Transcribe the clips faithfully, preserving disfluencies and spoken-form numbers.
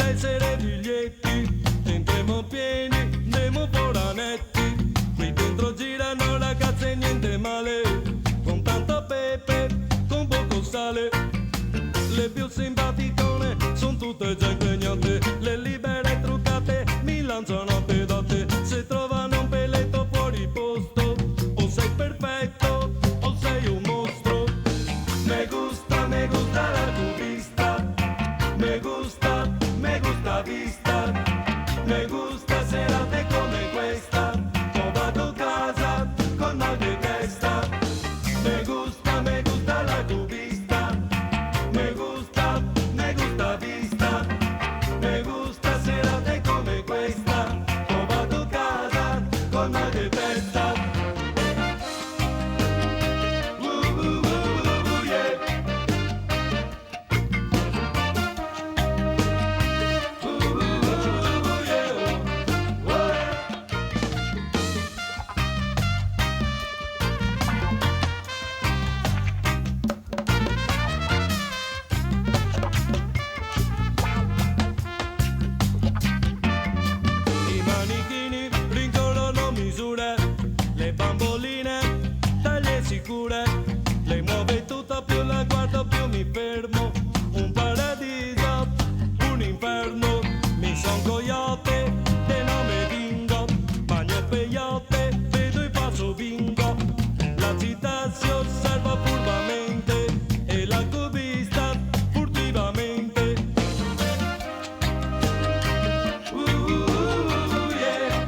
Essere biglietti, entremo pieni, ndemo fora netti. Qui dentro girano ragazze niente male, con tanta pepe, con poco sale. Le più simpaticone son tutte già impegnate, le libere truccate mi lanciano a pedate. Se trovano un peletto fuori posto, o sei perfetto o sei un mostro. Me gusta, me gusta la tu vista. Me gusta, me gusta vista. Me gusta serate come questa. O vado casa col mal de testa. Me gusta, me gusta la tu vista. Me gusta, me gusta vista. Me gusta serate come questa. O vado casa col mal de testa. Uh, uh, uh, uh, uh, yeah. I manichini rincorrono misure, le bamboline taglie sicure, le muove tutta, più la guardo più mi fermo, un paradiso, un inferno, mi son coyote, de nome Dingo, magno peyote, vedo e faccio bingo, la città si osserva furbamente e la cubista furtivamente. Uh, yeah.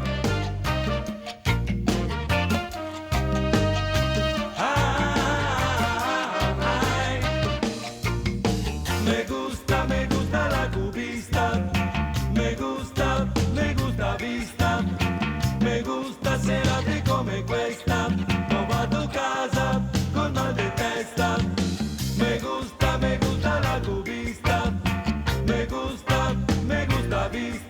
Ai, ai, ai. Me gusta, me gusta la cubista. Me gusta, me gusta vista. Me gusta serate come questa. No vado casa col mal de testa. Me gusta, me gusta la cubista. Me gusta, me gusta vista.